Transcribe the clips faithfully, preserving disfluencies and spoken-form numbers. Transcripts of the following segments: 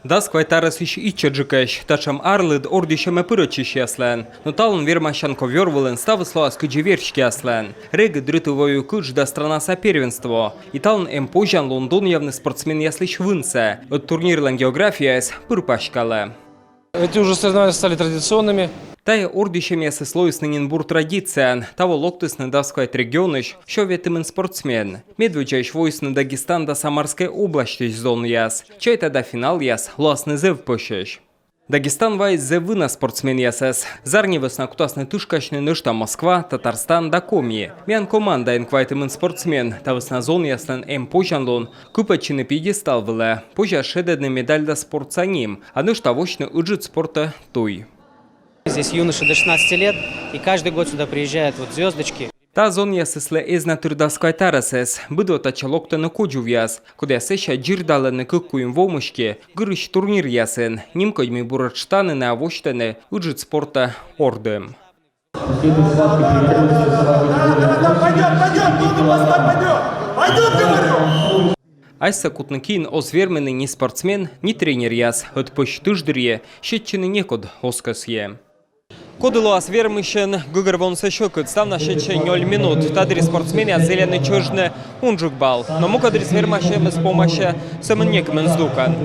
Дас квайт арӧсысь ичӧтджыкӧсь. Татшӧм арлыд ордйысьӧмӧ пырӧдчысьяслӧн. Но талун вермасян ковёр вылын ставыс лоас кыдзи верстьӧяслӧн. Регыд рытывойюкӧдз да странаса первенство. И талун эм позянлун донъявны спортсменъяслысь вынсӧ. Ӧд турнирлӧн географияыс пыр паськалӧ. Эти уже соревнования стали традиционными. Тайӧ ордйысьӧмъясыс лоисны нин бур традицияӧн. Таво локтісны дас квайт регионысь сё ветымын спортсмен. Медводдзаысь воисны Дагестан да Самарскӧй обласьтысь зонъяс. Чайта да, финалъяс лоасны зэв пӧсьӧсь. Дагестан вайис зэв вына спортсменъясӧс. Зарни вӧсна кутасны тышкасьны нӧшта Москва, Татарстан да Коми. Миян командаын квайтымын спортсмен. Та вӧсна зонъяслӧн эм позянлун кыпӧдчыны пьедестал вылӧ. Позяс шедӧдны медаль да спортса ним, а нӧшта восьтыны ыджыд спортӧ туй. Здесь юноши до шестнадцати лет, и каждый год сюда приезжают вот звездочки. Та зонъясыслы эз на тыр дас квайт арӧсӧс. Быд во татчӧ локтӧны кодзувъяс, кодъяс сэсся дзирдалӧны кык-куим во мысти гырысь турниръясын. Нимкодь, мый буретш тані найӧ восьтӧны ыджыд спортӧ ордым. Пойдёт, пойдёт, пойдёт, пойдёт, пойдёт, пойдёт, пойдёт, пойдёт, говорю! Асьсӧ кутны киын оз вермыны ни спортсмен, ни тренеръяс. Ӧд пӧсь тыш дырйи сетчыны некод оз кӧсйы. Коді лоас вермысьӧн, гӧгӧрвоны сьӧкыд. Ставнас сетсьӧ нёль минут. Та дырйи спортсменъяс зільӧны чӧжны унджык балл. Но мукӧд дырйи вермасьӧмыс помасьӧ сӧмын некымын здукӧн.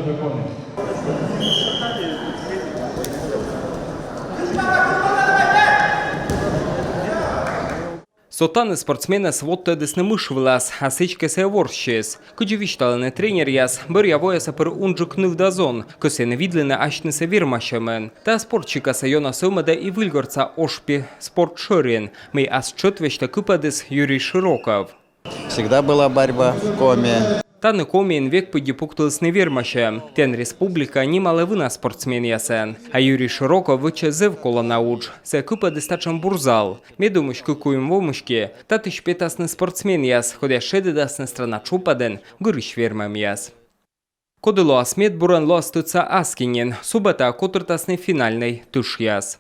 Со тані спортсменъяс воттӧдісны мыш вылас, а сідзкӧ сійӧ ворссис. Кыдзи висьталӧны тренеръяс, бӧръя вояса пыр унджык ныв да зон кӧсйӧны видлыны асьнысӧ вермасьӧмын. Та спорт сикасӧ ёна сӧвмӧдӧ и Выльгортса ошпи спорт шӧрин, мый ас тшӧт весьтӧ кыпӧдіс Юрий Широков. Всегда была борьба в Коми. Тані Комиын век пыдди пуктылісны вермасьӧм. Тіян республика нималӧ вына спортсменъясӧн. А Юрий Широков вӧчӧ зэв колана удж. Сійӧ кыпӧдіс татшӧм бур зал. Ме думысь, кык-куим во мысти татысь петасны спортсменъяс, кодъяс шедӧдасны страна тшупӧдын гырысь вермӧмъяс. Коді лоас медбурӧн, лоас тӧдса аски нин. Субӧтаӧ котыртасны финальнӧй тышъяс.